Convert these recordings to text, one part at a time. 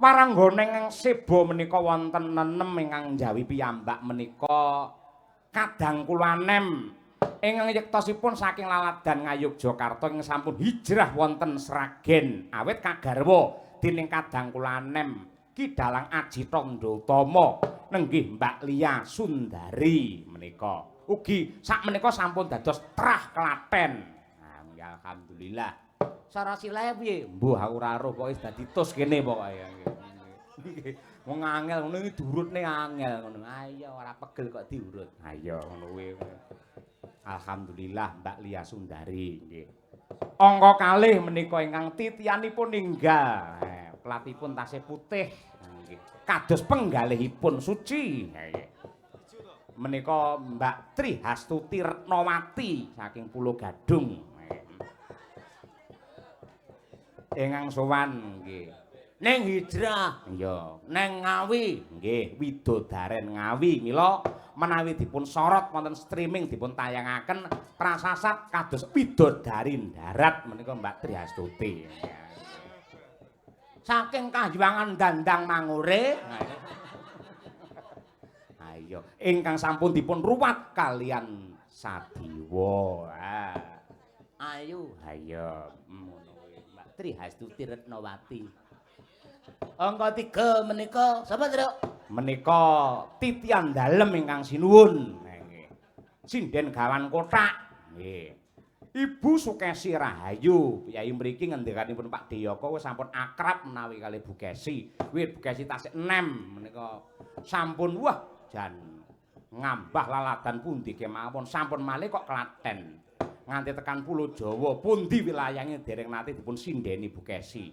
Waranggana ingkang seba menika wonten nenem ingkang njawi piyambak menika kadang kula anem ingkang yektosipun saking laladan Ngayogyakarta ingkang sampun hijrah wonten Sragen awit kagarwa dening kadang kula anem Ki Dalang Aji Tandha Utama nenggih Mbak Lia Sundari menika ugi sakmenika sampun dados trah Klaten. Nah, alhamdulillah. Sarasilae piye? Mbuh aku ora roh, pokoke dadi tus kene pokoke. Nggih. Wong angel ngono iki diurutne angel ngono. Ayo ora pegel kok diurut. Ayo ngono kuwi. Alhamdulillah Mbak Lia Sundari nggih. Angka kalih menika ingkang titianipun ninggal. Platipun tasih putih. Nggih. Kados penggalihipun suci. Nggih. Menika Mbak Trihastuti Retnawati saking Pulo Gadung. Ingkang sowan nggih. Ning hijrah iya, neng Ngawi nggih, widodaren Ngawi. Mila menawi dipun sorot wonten streaming dipun tayangaken prasasat kados widodari darat menika Mbak Trihastuti. Saking Kahyangan Dandang Mangure. Ayo, ingkang sampun dipun ruwat kalian Sadiwa. Ayo, ayo ngono kuwi Mbak Trihastuti Retnawati. Angka 3 menika sapa, Truk? Menika titian dalem ingkang sinuwun. Nggih. Sinden gawan kothak. Nggih. Ibu Sukesi Rahayu, piyai mriki ngendikanipun Pak Deyaka wis sampun akrab menawi kalih Bu Kesi. Wit Bu Kesi tasih enem menika sampun wah jan ngambah laladan pundi kemawon sampun malih kok Klaten. Nganti tekan Pulo Jawa pundi wilayahe dereng nate dipun sindeni Bu Kesi.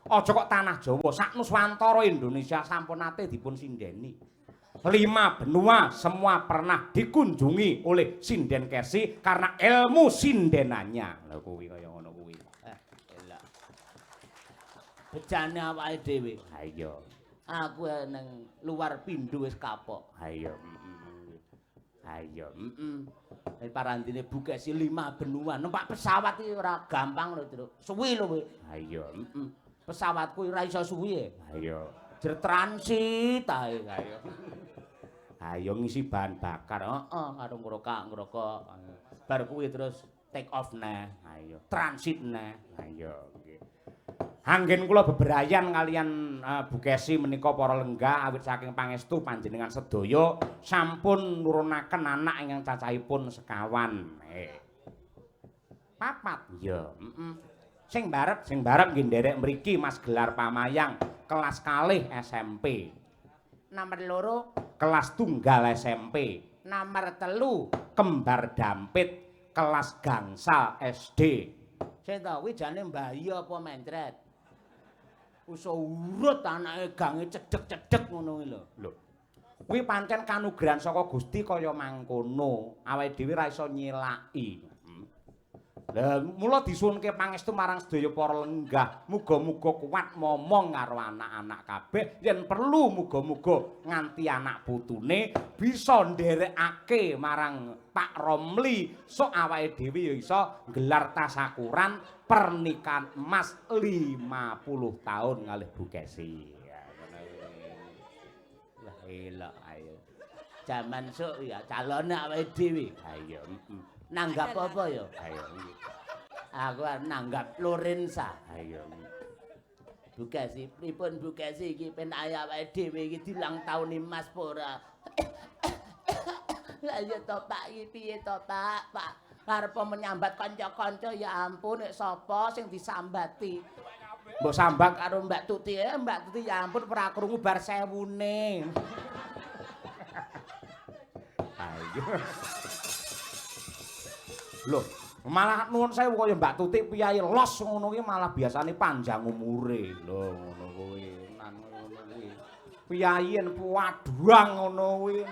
Aja kok tanah Jawa, sak Nuswantara Indonesia sampun nate dipun sindeni. 5 benua semua pernah dikunjungi oleh Sinden Kesi karena ilmu sindenannya. Lha kuwi kaya ngono kuwi. Elak. Bejane awake dhewe. Ha iya. Aku nang luar pindho wis kapok. Ha iya. Ha iya. Heeh. Parandine Bu Kesi 5 benua. Numpak pesawat iki ora gampang lho, Truk. Suwi lho kowe. Ha iya. Heeh. Pesawatku ora iso suwi e. Ha iya. Jer transit ae. Ha iya. Ayo ngisi bahan bakar. Heeh, karo ngrokok-ngrokok. Bar kuwi terus take off neh. Ayo transit neh. Ayo nggih. Anggen kula beberayan kalian Bu Kesi menika para lenggah awit saking pangestu panjenengan sedaya sampun nurunaken anak ingkang cacahipun sekawan. Papat. Iya, heeh. Sing barep nggih nderek mriki Mas Gelar Pamayang kelas kalih SMP. Nomor 2 kelas tunggal SMP. Nomor 3 kembar dampit kelas gangsal SD. Sing ta kuwi jane mbayi apa mencret? Uso urut anake gange cedhek-cedhek ngono kuwi lho. Lho. Kuwi pancen kanugrahan saka Gusti kaya mangkono. Awake dhewe ra iso nyelaki. Lah mula disuwunke pangestu marang sedaya para lenggah, muga-muga kuat momong karo anak-anak kabeh, yen perlu muga-muga nganti anak putune bisa nderekake marang Pak Romli, sok awake dhewe ya iso nggelar tasakuran pernikahan emas 50 tahun kalih Bu Kesi. Wah elok ayo. Jaman sok ya calone awake dhewe. Ayo. Nanggap apa ya? Ayo. Aku arep nanggap Lorenza. Ayo. Bu Kesi, pripun Bu Kesi iki penake awake dhewe iki diulang taun Mas apa ora? Lah iya to Pak, iki piye to Pak? Pak arep menyambat kanca-kanca ya ampun nek sapa sing disambati. Mbok sambat karo Mbak Tuti, Mbak Tuti ya ampun ora krungu bar sewune. Ayo. Loh, malah nuwun sewu kaya Mbak Tuti piyayi los ngono kuwi malah biasane panjang umure. Lho ngono kuwi, nan ngono kuwi. Piyayi yen puaduang ngono kuwi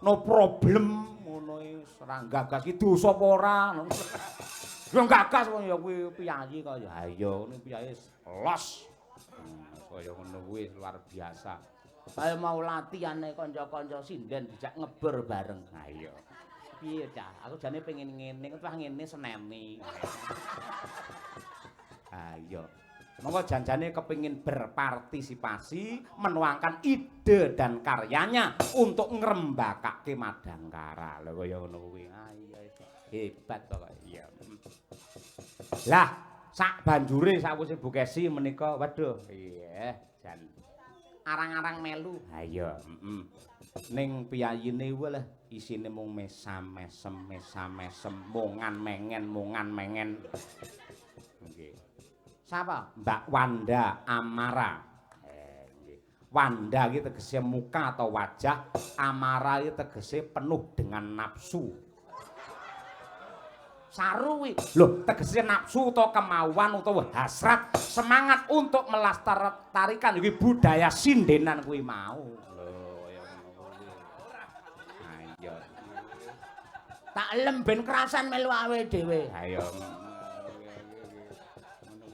no problem ngono iki ora gagas iki dosa apa ora. Yo gagas wong ya kuwi piyayi kaya ha iya ngono piyayi los. Kaya ngono kuwi luar biasa. Kaya mau latihane kanca-kanca sinden dijak ngebor bareng. Ha iya. Piye cah, aku jane pengen ngene, wah ngene seneni. Ha iya. Monggo janjane kepingin berpartisipasi, menuangkan ide dan karyanya untuk ngrembakake Madangkara. Lho kaya ngono kuwi. Ah iya hebat pokoke. Iya. Lah, sak banjure sakwise Bu Kesi menika, waduh, iya jan arang-arang melu. Ha iya, heeh. Ning piyayine walah isine mung mesam-mesem, mesam-mesem, mongan mengen, mongan mengen. Nggih. Sapa? Mbak Wanda Amara. Nggih. Wanda iki tegese muka atau wajah, Amara iki tegese penuh dengan nafsu. Saru kuwi. Loh, tegese nafsu utawa kemauan utawa hasrat, semangat untuk melestarikan iki budaya sindenan kuwi mau. Lho, kaya ngono kuwi. Ayo. Tak lem ben kerasan melu awake dhewe. Ayo.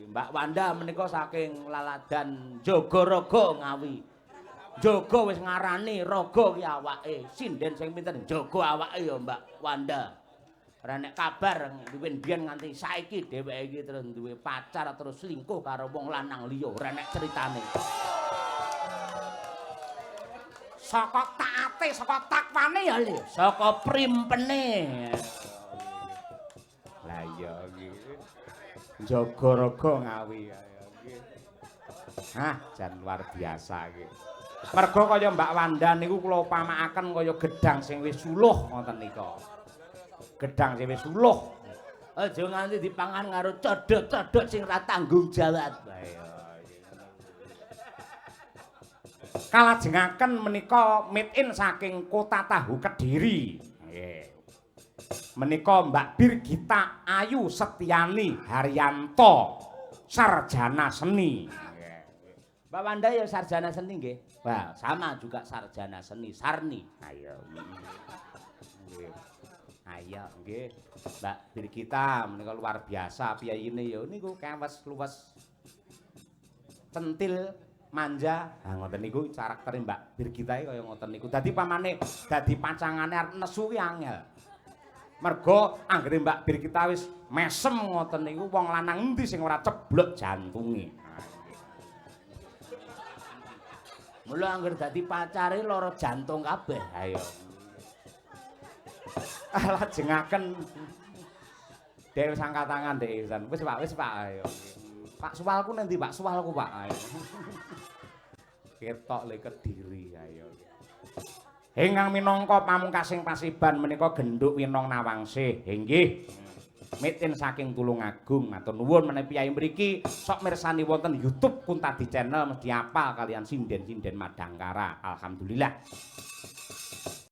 Mbak Wanda menika saking Laladan Jagaraga Ngawi. Jaga wis ngarani raga ki awake. Sinden sing pinter njaga awake ya Mbak Wanda. Ora nek kabar duwe biyen nganti saiki dheweke iki terus duwe pacar terus selingkuh karo wong lanang liya, ora nek critane. Saka taate, saka takwane ya, Le. Saka primpene. Lah iya iki. Jagaraga Ngawi ya iki. Hah, jan luar biasa iki. Mergo kaya Mbak Wanda niku kula upamakaken kaya gedang sing wis suluh ngoten nika. Gedang sing wis suluh. Aja nganti dipangan karo codhot-codhot sing ra tanggung jawab. Lah iya. Kalajengaken menika meet-in saking Kota Tahu Kediri. Nggih. Menika Mbak Birgita Ayu Setiani Haryanto, sarjana seni. Nggih. Mbak Wanda ya sarjana seni nggih. Wah, sama juga sarjana seni, Sarni. Ayo. Nggih. Ayo nggih. Mbak Birgita menika luar biasa piyayine ya niku kewes luwes. Centil manja. Ha ngoten niku karaktere Mbak Birgita iki kaya ngoten niku. Dadi pamane dadi pacangane arep nesu ki angel. Mergo anggere Mbak Birgita wis mesem ngoten niku wong lanang endi sing ora ceblok jantunge. Mula angger dadi pacare lara jantung kabeh. Ayo. Lajengaken dhek wis angkat tangan dhek pisan. Wis Pak, wis Pak ayo. Pak suwalku nanti Pak, suwalku Pak ayo. Ketok le Kediri ayo. Ingkang minangka pamungkasing pasiban menika Genduk Winong Nawangsih. Inggih. Mitin saking Tulungagung, matur nuwun menawi piyai mriki sok mirsani wonten YouTube Kuntadi Channel mesti apal kalian sinden-sinden Madangkara. Alhamdulillah.